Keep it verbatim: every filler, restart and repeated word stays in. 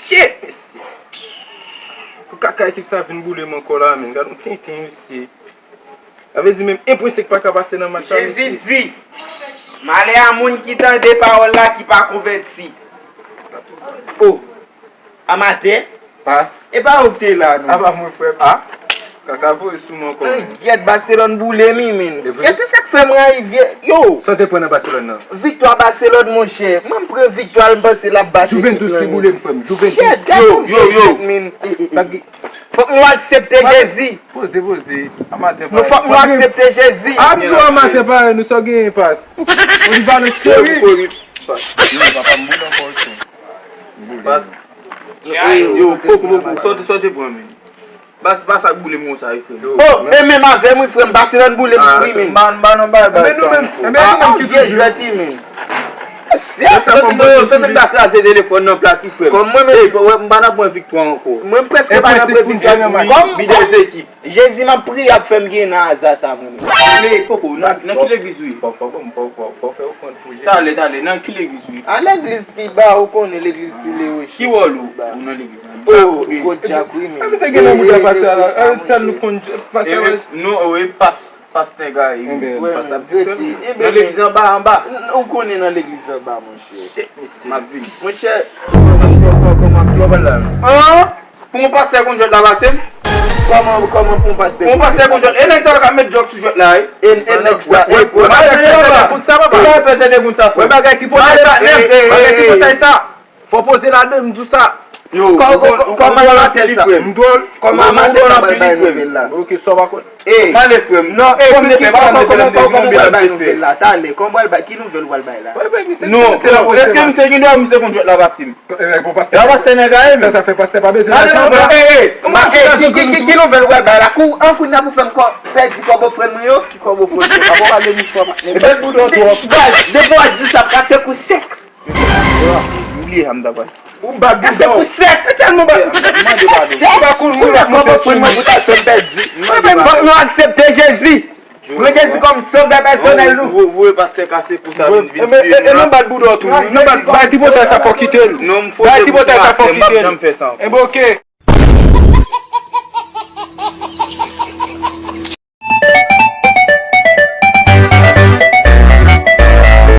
Shit, mesye. Pou kaka ekip sa vin boule m ankò la, men. Gad yon tenten, mesye. Sa vle di menm enpresik pa ka pase nan match la, mesye. Jezi di, malè a moun ki tande pawòl la ki pa konvèti. Oh. Amatè. Pas. E pa ou ki te la, non. Apa mwen, frè m. Ah. Kaka voye sou mwen ankò. Gyèt, Barcelone boule m, men. Gyèt, e sa k fè m rayi vye. Yo. Sa w te pran nan Barcelone nan? Viktwa Barcelone, monchè. Mwen, m pran viktwa, m panse l ap bat ekip lan. Juventus ki boule m, frè m. Juventus. Yo, yo, yo. Fòk nou aksepte Jezi. Poze, poze. Amatè parèy. Nou fòk nou aksepte Jezi. A m di w amatè parèy, nou sa genyen pas. Oliva le cheri. Pas. Yo, poko, poko, sòti, sòti pran, men. Pas, pas ak boule m konsa, wi, frè m. Oh, e menm avè m, wi, frè m, Barcelone boule m, wi, men. M pa, m pa nan bagay sa. Men nou menm, men nou menm ki vye jwèt, wi, men. Sèt sa, bon, bon, se sa k ta kraze telefòn nan plat, wi, frè m. Kòm mwen menm, m pa nan pran viktwa ankò. Mwen, m prèske pa nan pran viktwa. Kòm, kòm, Jezi, m ap priye ap fè m gen nan aza sa, mwen menm. Men, poko, nan, nan ki legliz ou ye? Fò, fò, fò, fò, fò fè ofrann pou Jezi. Talè, talè, nan ki legliz ou ye? A legliz pi ba, ou konnen legliz sou le woche. Ki wòl ou, ou nan legliz la? Oh, gwo djak, wi, men. Misye gen nan mouda pastè la. Sèl nou konn pastè la. Non, wi, pas, pastè Gaye, wi. Pastè ap distèb. Nan legliz anba, anba. Ou konnen nan legliz anba, monchè. M ap vini. Monchè, kòman, kòman, kòman, kòman, Pou yon pastè konn jwèt la pase m? Kòman, kòman pou yon pastè? Pou yon pastè konn jwèt. E nèg sa yo k ap met djòk sou jwèt la, wi. E, e nèg sa, e, e, pa fè sa, papa. Pa fè sa, de konn sa, frè. Wè bagay tripotay sa, e, e, bagay tripotay sa. Fò poze ladan, m di w sa. Yo, kò-, kò-, kò-, kòman amatè sa? M dwòl. Kòman amatè sa pral bay nouvèl la? Ok, sa w pa konn. Ey. Male, frè m. Non, ey, kòman, kòman, kòman, kòman w pral bay nouvèl la? Talè, kòman w pral bay, ki nouvèl w pral bay la? Non, èske misye gen dwa, misye konn jwèt la pase m? Bon, pastè. Yo, pastè nèg a ye, men. Sa, sa fè pastè pa bezwen lajan. Non, non, ey, ey. Ki, ki, ki, ki nouvèl w pral bay la? Kou, an kou n ap fè m kò, pèdi kòb ofrann mwen yo? Ki kòb ofrann mwen? Papa pale mouchwa, pa. E bèl boudon twòp. Baz, depi w di sa, m kase kou sèk. Ou bliye sa m ta pral. Ou bat boudon. Kase kou sèk. E tèlman bat. Mande padon. Ou pa konn moun ap monte sou mwen pou ta fè m pèdi. Mande padon. Fòk nou aksepte Jezi. Pran Jezi kòm sovè pèsonèl nou. Voye pastè kase kou sa vin, vin tiye nou la. E nou bat boudon tou. Nou bat, bay tripotay sa fò kite l. Bay tripotay sa fò kite l. Enben, ok.